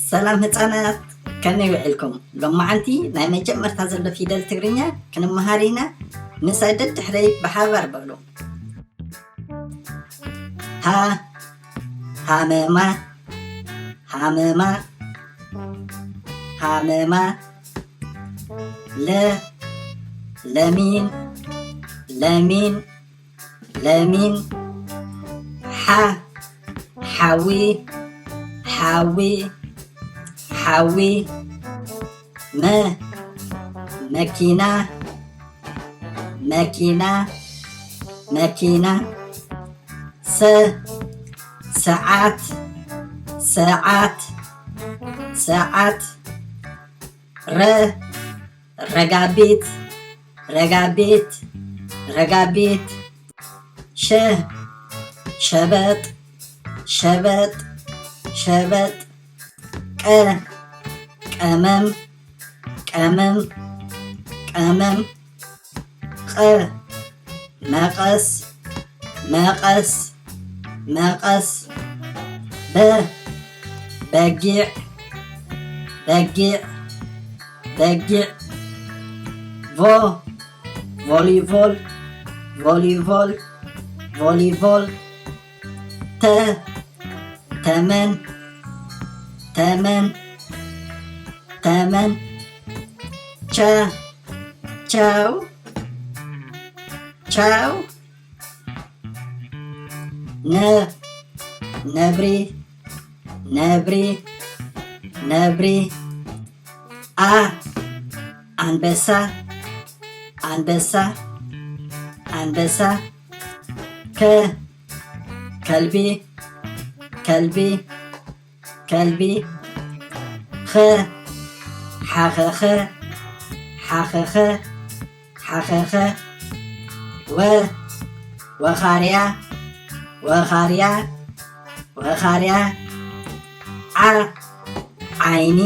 ሰላም ህፃናት፣ ከመይ ውዒልኩም? ሎማዓንቲ ናይ መጀመርታ ዘሎ ፊደል ትግርኛ ክንመሃር ኢና። ምሳይ ደድሕረይ ብሓባር በሉ። ሃ፣ ሃመማ፣ ሃመማ፣ ሃመማ። ለ፣ ለሚን፣ ለሚን፣ ለሚን። ሓ፣ ሓዊ፣ ሓዊ፣ ሓዊ። መ፣ መኪና፣ መኪና፣ መኪና። ሰ፣ ሰዓት፣ ሰዓት፣ ሰዓት። ረ፣ ረጋቢት፣ ረጋቢት፣ ረጋቢት። ሸ፣ ሸበጥ፣ ሸበጥ፣ ሸበጥ። ቀ፣ ቀመም፣ ቀመም፣ ቀመም። ቐ፣ መቐስ፣ መቐስ፣ መቐስ። በ፣ በጊዕ፣ በጊዕ፣ በጊዕ። ቮ፣ ቮሊቮል፣ ቮሊቮል፣ ቮሊቮል። ተ፣ ተመን፣ ተመን፣ ተመን። ቸ፣ ቸው፣ ቸው። ነ፣ ነብሪ፣ ነብሪ፣ ነብሪ። አ፣ ኣንበሳ፣ ኣንበሳ፣ ኣንበሳ። ከ፣ ከልቢ፣ ከልቢ፣ ከልቢ። ኸ፣ ሓኸኸ፣ ሓኸኸ፣ ሓኸኸ። ወ፣ ወኻርያ፣ ወኻርያ፣ ወኻርያ። ዓ፣ ዓይኒ፣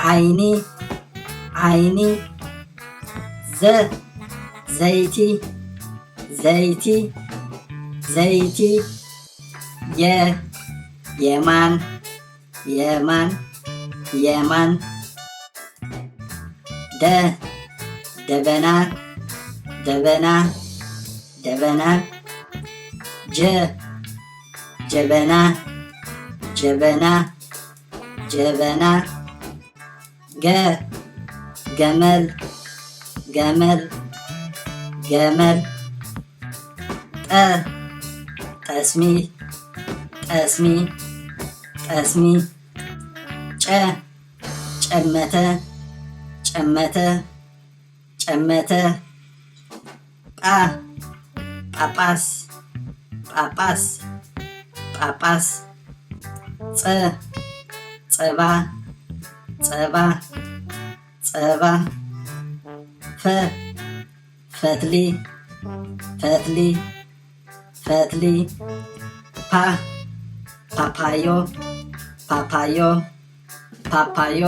ዓይኒ፣ ዓይኒ። ዘ፣ ዘይቲ፣ ዘይቲ፣ ዘይቲ። የ፣ የማን፣ የማን፣ የማን። ደ፣ ደበና፣ ደበና፣ ደበና። ጀ፣ ጀበና፣ ጀበና፣ ጀበና። ገ፣ ገመል፣ ገመል፣ ገመል። ጠ፣ ጠስሚ፣ ጠስሚ፣ ጠስሚ። ጨ፣ ጨመተ፣ ጨመተ፣ ጨመተ። ጳ፣ ጳጳስ፣ ጳጳስ፣ ጳጳስ። ጸ፣ ጸባ፣ ጸባ፣ ጸባ። ፈ፣ ፈትሊ፣ ፈትሊ፣ ፈትሊ። ፓ፣ ፓፓዮ፣ ፓፓዮ፣ ፓፓዮ።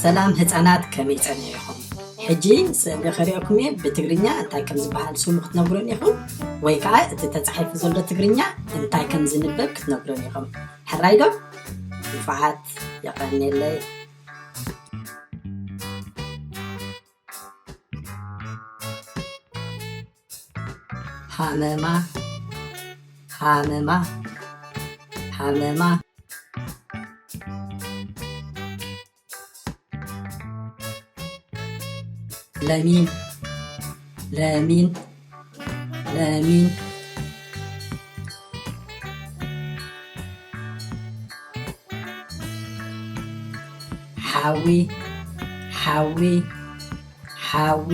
ሰላም ህፃናት፣ ከመይ ጸኒዕኹም? ሕጂ ስእሊ ከርእየኩም እየ። ብትግርኛ እንታይ ከም ዝበሃል ስሙ ክትነግሩን ኢኹም፣ ወይ ከዓ እቲ ተጻሒፉ ዘሎ ትግርኛ እንታይ ከም ዝንበብ ክትነግሩን ኢኹም። ሕራይ ዶ? ንፉዓት፣ የቐንየለይ። ሃመማ፣ ሃመማ፣ ሃመማ። ለሚን፣ ለሚን፣ ለሚን። ሓዊ፣ ሓዊ፣ ሓዊ።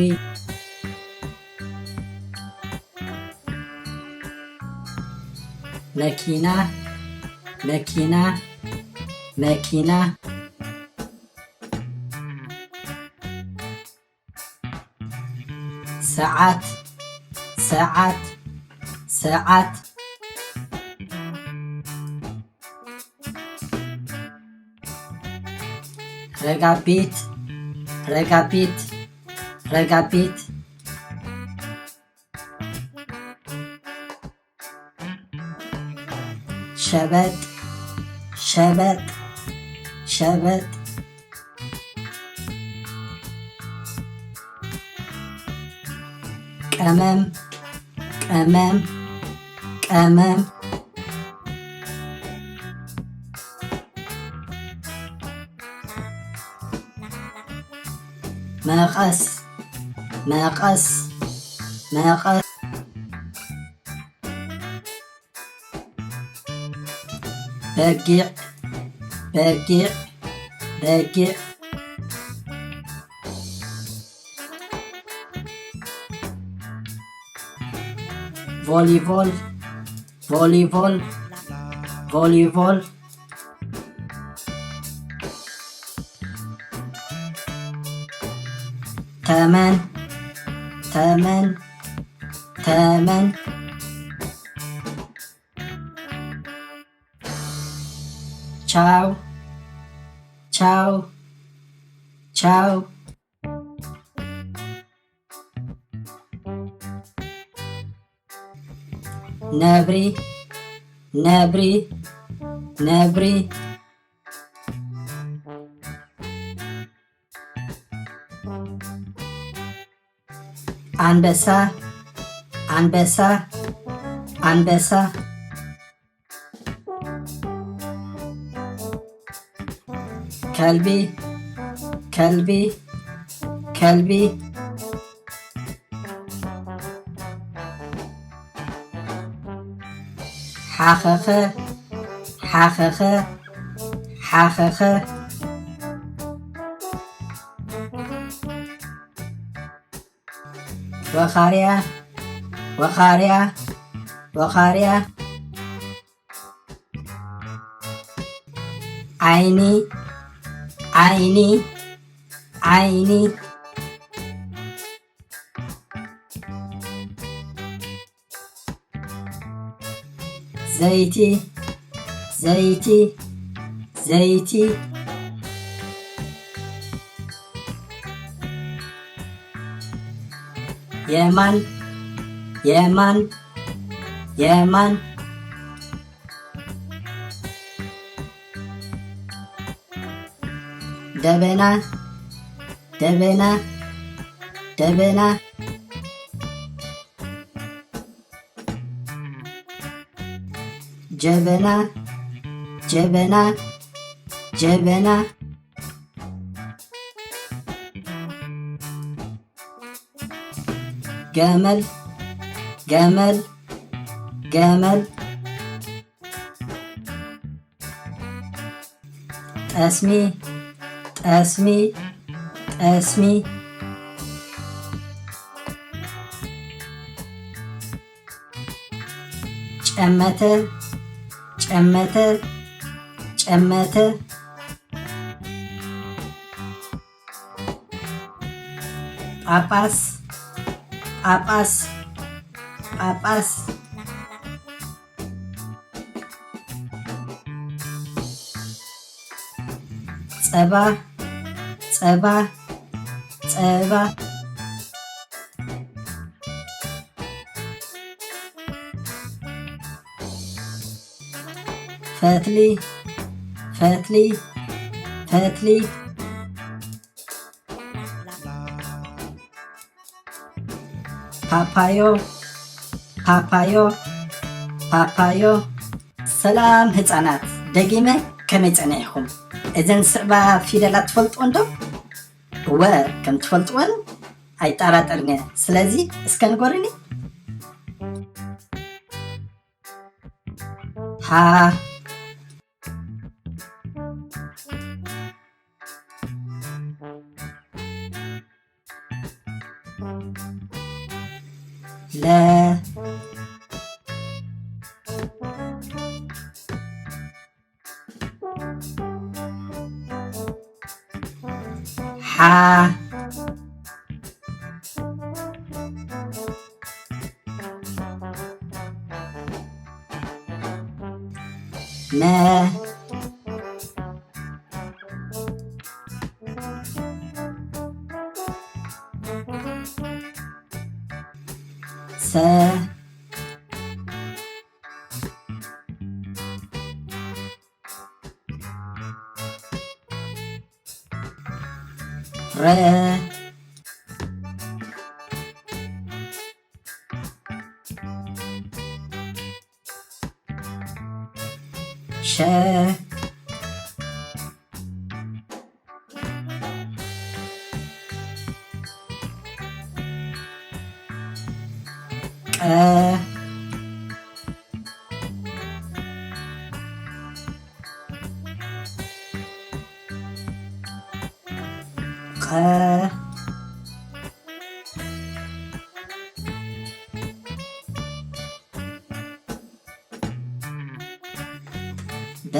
መኪና፣ መኪና፣ መኪና። ሰዓት፣ ሰዓት፣ ሰዓት። ረጋቢት፣ ረጋቢት፣ ረጋቢት፣ ሸበጥ፣ ሸበጥ፣ ሸበጥ። ቀመም፣ ቀመም፣ ቀመም። መቐስ፣ መቐስ፣ መቐስ። በጊዕ፣ በጊዕ፣ በጊዕ። ቮሊቮል፣ ቮሊቮል፣ ቮሊቮል። ተመን፣ ተመን፣ ተመን። ቻው፣ ቻው፣ ቻው። ነብሪ፣ ነብሪ፣ ነብሪ። ኣንበሳ፣ ኣንበሳ፣ ኣንበሳ። ከልቢ፣ ከልቢ፣ ከልቢ። ሓኸኸ፣ ሓኸኸ፣ ሓኸኸ። ወኻርያ፣ ወኻርያ፣ ወኻርያ። ዓይኒ፣ ዓይኒ፣ ዓይኒ። ዘይቲ፣ ዘይቲ፣ ዘይቲ። የማን፣ የማን፣ የማን። ደበና፣ ደበና፣ ደበና። ጀበና፣ ጀበና፣ ጀበና። ገመል፣ ገመል፣ ገመል። ጠስሚ፣ ጠስሚ፣ ጠስሚ። ጨመተ፣ ጨመተ፣ ጨመተ። ጳጳስ፣ ጳጳስ፣ ጳጳስ። ጸባ፣ ጸባ፣ ጸባ። ፈትሊ፣ ፈትሊ፣ ፈትሊ። ፓፓዮ፣ ፓፓዮ፣ ፓፓዮ። ሰላም ህፃናት፣ ደጊመ ከመይ ጸኒሕኩም? እዘን ዝስዕባ ፊደላት ትፈልጥወን ዶ? እወ፣ ከም ትፈልጥወን ኣይጠራጠርን እየ። ስለዚ እስከ ንገሩኒ። ሃ፣ ለ፣ ሓ፣ መ፣ ረ፣ ሸ፣ ቀ፣ ቐ፣ በ፣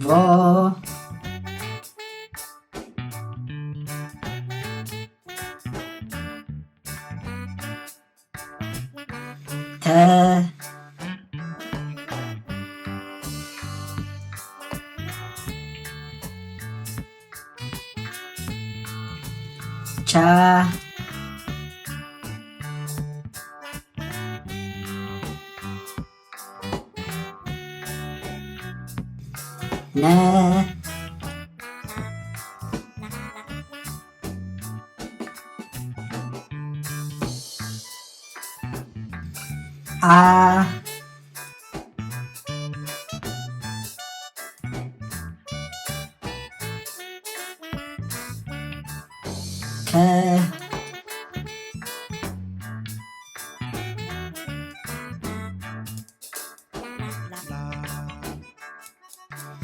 ቮ፣ ተ፣ ቻ፣ ነ፣ ኣ፣ ከ፣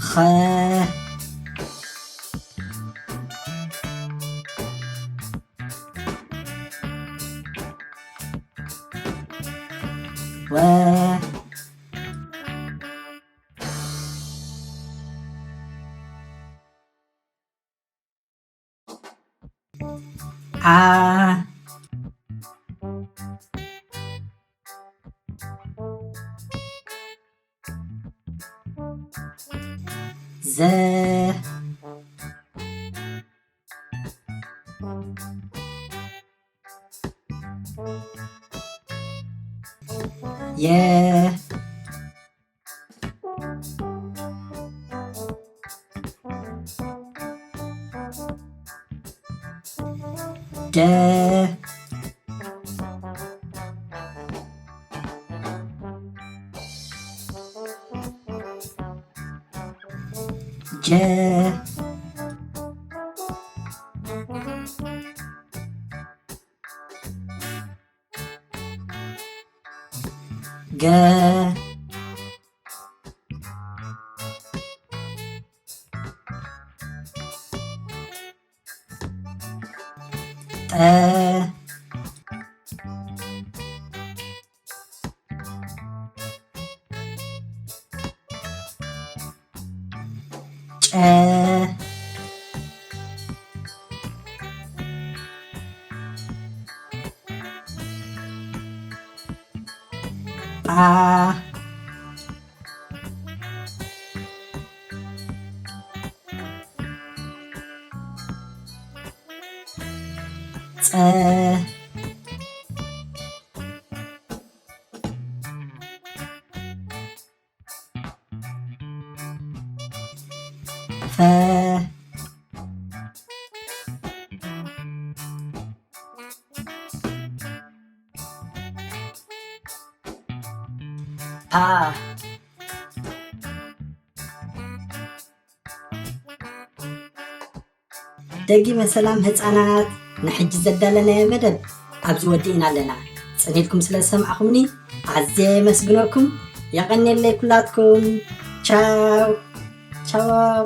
ኸ፣ ወ፣ ዓ፣ ዘ፣ የ፣ ደ፣ ጀ፣ ገ፣ ጠ፣ ጨ፣ ጳ፣ ጸ፣ ፈ፣ ፓ። ደጊመ ሰላም ህፃናት፣ ንሕጂ ዘዳለናዮ መደብ ኣብዚ ወዲእና ኣለና። ፅን ኢልኩም ስለ ዝሰማዕኹምኒ ኣዝየ የመስግነኩም። የቐንየለይ ኩላትኩም። ቻው ቻው።